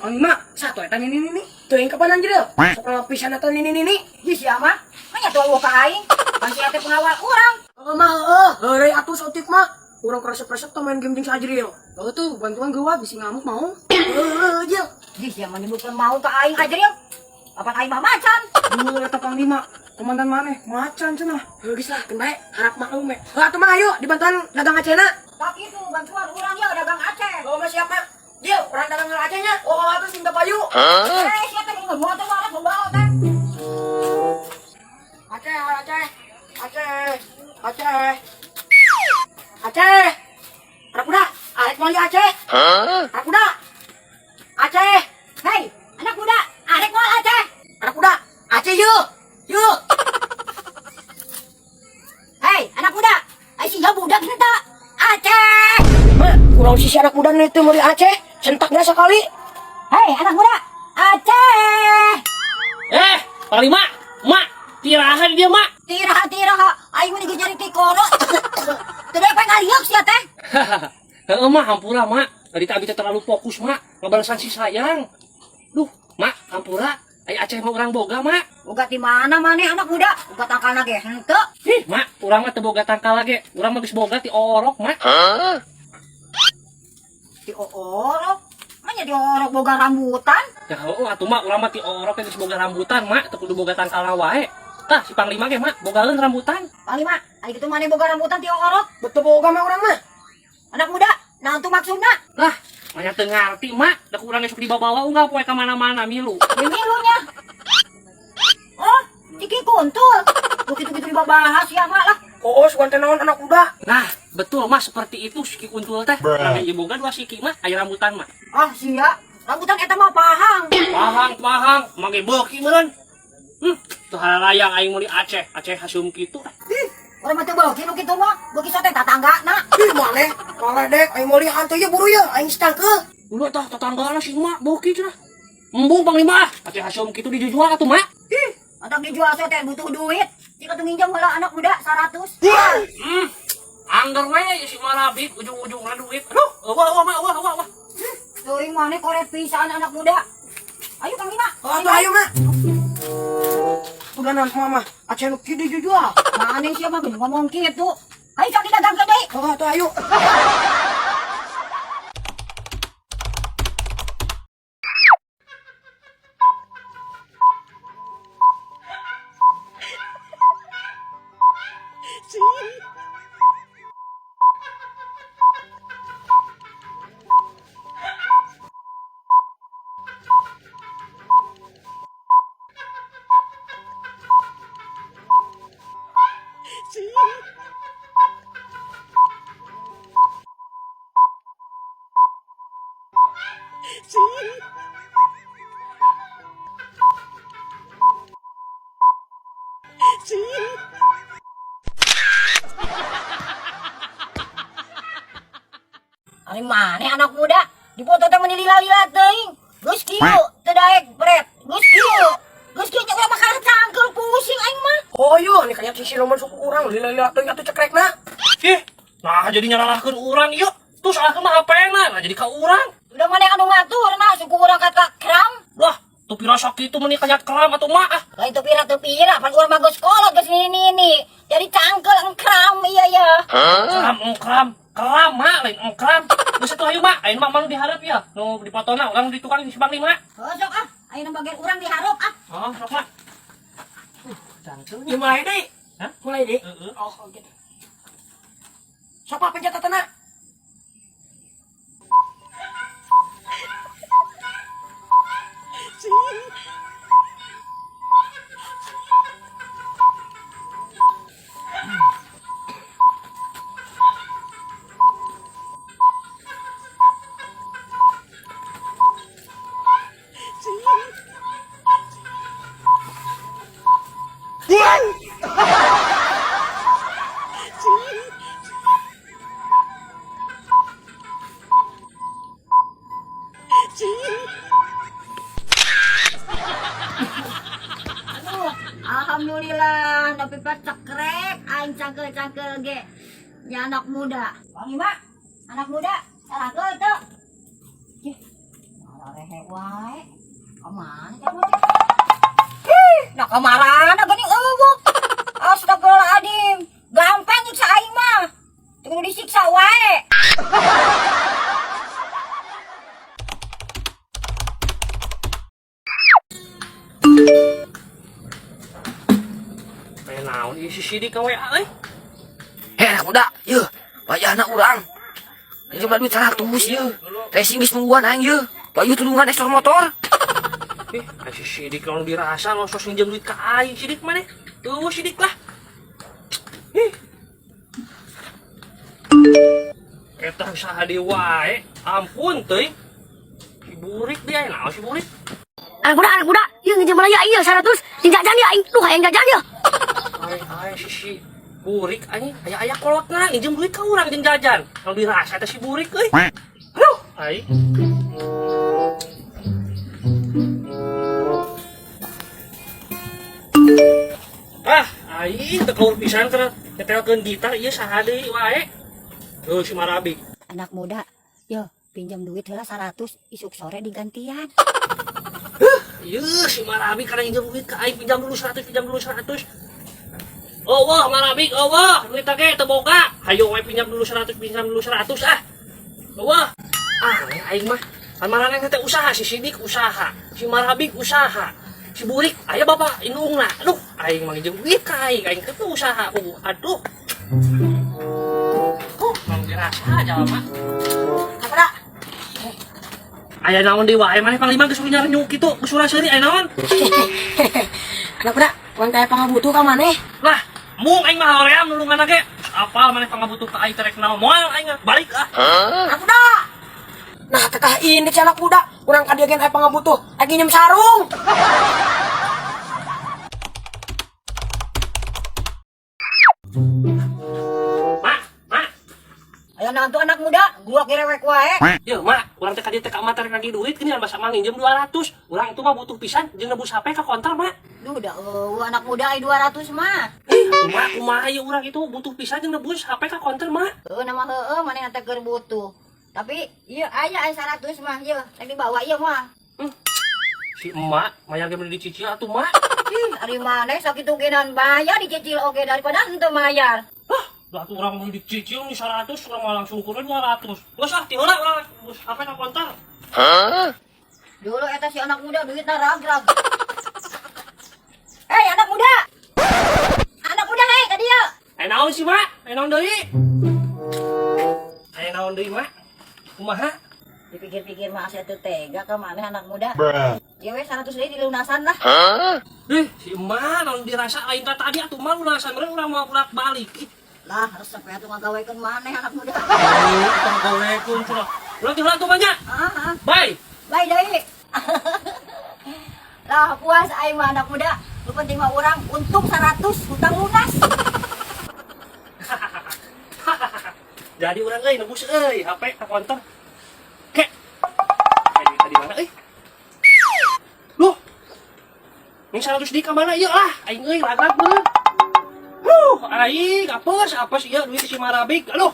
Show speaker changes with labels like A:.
A: Panglima, satu eta nini nini. Teuing kapan anjir? Sok pisan eta nini nini.
B: Ih sia mah, manya tuh eueuh ka aing. Pan sia teh pengawal urang.
A: Oh mah heeh, heureuy atuh saeutik mah. Urang resep-resep teh main game jeung si Ajril. Heuh tuh, bantuan geuwa bisi ngamuk mau. Heuh, Jil.
B: Ih sia mah nyebutkeun mau ka aing Ajril. Apan aing mah macan.
A: Dulu eta Panglima, komandan maneh macan cenah. Heuh geus lah, keun bae, harap maklum we. Heuh atuh mah ayo dibantuan dagang Acehna.
B: Tak itu bantuan urang ya dagang Aceh.
A: Oh, mah siap, Mak. Jil, urang dagang Aceh nya. Oh, atuh sing payu.
B: Eh sia teh ngebuat teh malah membawa teh.
A: Aceh, Aceh. Aceh. Aceh. Aceh. Anak muda, arek moal Aceh. Anak muda. Aceh.
B: Hei, anak muda, arek moal Aceh.
A: Anak muda, Aceh yuk. Yuk.
B: Hei, anak muda, ai sia budak henteu. Aceh.
A: Ma, kurang sisi anak muda nih tuh meuli Aceh. Centaknya sekali.
B: Hei, anak muda, Aceh.
C: Eh, Panglima, Mak, tirahan dia, Mak.
B: Tiraha tiraha, aing mah nyari tikoro. Teu daek ngaliuk sia teh.
C: Heeh, Mak, hampura, Mak. Tadi teh abi teh terlalu fokus, Mak. Ngabalesan si sayang. Duh, Mak, hampura. Ai Aceh mah urang boga, Mak.
B: Boga di mana maneh anak muda? Boga tangkalna ge henteu.
C: Ih, Mak, urang mah teu boga tangkal ge. Urang mah geus boga ti orok, Mak.
B: Ti orok. Manya di orok boga rambutan?
C: Ya heueuh atuh, Mak, urang mah ti orok ge geus boga rambutan, Mak. Teu kudu boga tangkal wae. Tah, si Panglima ge, Mak, bogaeun rambutan.
B: Panglima, ai kitu maneh boga rambutan ti orok.
A: Betul boga mah urang mah.
B: Anak muda, naon tuh maksudna?
C: Lah, banyak teu ngarti, Mak. Da ku urang ge sok dibawa-bawa unggal poe ka mana-mana milu.
B: Milunya. Oh, Ciki kuntul. Lu kitu-kitu dibahas ya, Mak lah.
A: Oh, sugan teh naon anak muda.
C: Nah, betul Mas, seperti itu siki kuntul teh. Urang ge boga dua siki mah, aya rambutan mah.
B: Ah, sia. Rambutan eta mah pahang.
C: Pahang, pahang, mage beuki meureun. Teu halayang aing meuli Aceh, Aceh hasum kitu.
B: Ih, urang mah teu beuki nu kitu mah. Beuki sote tatanggana.
A: Ih, maneh, maledek aing meuli hantu ye buru ye, aing setangkeul.
C: Ulah tah tatanggana si emak beuki cenah. Embung Panglima ah, Aceh hasum kitu dijual atuh, Mak.
B: Ih, atak dijual sote butuh duit. Jika tuh nginjem heula anak muda 100.
C: Angger we si Malabik ujung-ujungna duit. Aduh, eueuh eueuh Mak, eueuh eueuh.
B: Teuing maneh koret pisan anak muda. Ayo Panglima.
A: Oh, atuh ayo, Mak. Udah naon mama, Aceh nu kieu dijual.
B: Maneh sia mah ngomong kitu. Ayo sok didagangkeun deui.
A: Oh, atuh ayo.
B: Ari maneh anak muda, dipoto teh meuni lila-lila teuing. Geus kieu teu daek bret. Geus kieu. Geus kieu nya urang mah kalah cangkeul pusing aing mah.
A: Oh, ayo, ini kayak si siluman suku urang lila-lila teuing atuh cekrekna.
C: Ih, nah jadi nyalahkeun urang ieu. Tuh salahkeun mah HP-na, nah jadi ka urang.
B: Udah maneh anu ngatur nah suku urang kata kram.
C: Wah, tuh pira sakitu meuni kanyat kram atuh mah ah.
B: Lain teu pira teu pira, pan urang mah geus kolot geus nini-nini. Jadi cangkeul engkram iya ya.
C: Kram engkram, keram mak lain engkram. Geus atuh ayo mak, ayeuna mah nu dihareup ya. Nu dipotona urang di tukang di si Panglima.
B: Heuh sok ah, ayeuna bagian urang dihareup ah.
C: Oh, sok mak. Cangkeul.
A: Ya mulai deui.
C: Hah?
A: Mulai deui.
C: Heeh.
A: Oh, gitu. Siapa pencetatanna?
B: Aduh, alhamdulillah nepi pa cekrek aing cangkeul-cangkeul ge. Nya anak muda. Panglima, anak muda, salahkeun teu. Ih, malah rehe. Hehe wae. Kamana teh teh? Ih, nah kamarana geuning euweuh. Astagfirullahaladzim. Gampang nyiksa aing mah. Tunggu disiksa wae.
C: Aya naon ieu si Sidik ka WA euy?
A: Hei anak muda, yeuh, wayahna urang. Aing jumlah duit 100 yeuh. Racing geus nungguan aing yeuh. Bayu tulungan ekor motor.
C: Ih, ai si Sidik lamun dirasa lo sos nginjem duit ka aing Sidik maneh. Eueuh Sidik lah. Ih. Eta usaha deui wae. Ampun teuing. Si burik dia naon si burik?
D: Anak muda, ieu nginjem malaya ieu 100, jeung jajan ya aing. Duh, hayang jajan ya.
C: Ai ai si si burik anjing aya aya kolotna nginjem duit ka urang jeung jajan. Lamun dirasa eta si burik euy. Aduh, ai. Ah, aing teu kaur pisan keur nyetelkeun gitar ieu saha deui wae. Heuh si Marabik.
B: Anak muda, yo pinjam duit heula 100 isuk sore digantian.
C: Ieu si Marabik karena nginjem duit ka aing pinjam dulu 100, pinjam dulu 100. Oh wah Marabik, oh wah duit ge teu boga. Hayo we pinjam dulu 100, pinjam dulu 100 ah. Oh wah. Ah, aing mah kan maraneh teh usaha si Sidik usaha, si Marabik usaha, si Burik aya bapak indungna. Aduh, aing mah nginjem duit ka aing, aing teh usaha. Aduh. Huh, mau dirasa aja mah.
A: Anak muda,
C: Aya naon deui wae maneh panglima geus nyarenyuk kitu, geus urang seuri aya naon?
A: Anak muda, urang teh pangabutuh ka maneh.
C: Lah, mung aing mah hoream nulungan ge. Apal maneh pangabutuh ka aing terek naon? Moal aing balik ah.
A: Anak muda. Nah, teteh ini si anak muda, urang ka dieu ge aya pangabutuh, aing nginjem sarung.
C: Mak, mak.
B: Ayo naon tuh anak muda, gua kirewek wae.
C: Yeuh, mak, urang teh ka dieu teh ka emak terek nagih duit geuning basa mah nginjem 200. Urang itu mah butuh pisan jeung nebus HP ka konter, mak.
B: Duh, da eueuh anak muda ai 200 mah.
C: Ih, kumaha kumaha ieu urang itu butuh pisan jeung nebus HP ka konter, mak.
B: Heueuh nama heueuh maneh teh keur butuh. Tapi ieu aya ai 100 mah ieu, rek dibawa ieu mah.
C: Si emak mayar ge meuni dicicil atuh, mak.
B: Ih, ari maneh sakitu genan bayar dicicil oge daripada henteu mayar.
C: Hah, lah atuh urang meuni dicicil nih 100, urang mah langsung kurang 200. Geus ah, ti heula urang nebus HP ka konter.
B: Dulu eta si anak muda duitna rag-rag. Hei anak muda. Anak muda hei ka dieu.
C: Aya naon sih, mak? Aya naon deui? Aya naon deui, mak? Kumaha?
B: Dipikir-pikir mah asa teu tega ka maneh anak muda. Ya we 100 deui dilunasan lah.
C: Ih, si emak naon dirasa lain ka tadi atuh mah lunasan meureun urang mau bolak-balik. Ih,
B: Lah, resep we atuh ngagawekeun maneh anak muda.
C: utang gawekeun cenah. Urang ti heula atuh banyak.
B: Ah, ah.
C: Bye.
B: Bye deui. Lah puas aing mah anak muda. Nu penting mah urang untung 100 hutang lunas.
C: Jadi urang euy nebus euy HP ka konter. Kek. Tadi tadi mana euy? Loh. Ning 100 di ka mana ieu ah? Aing euy lagak bener. Huh, aing apes apes ieu duit si Marabik. Aduh.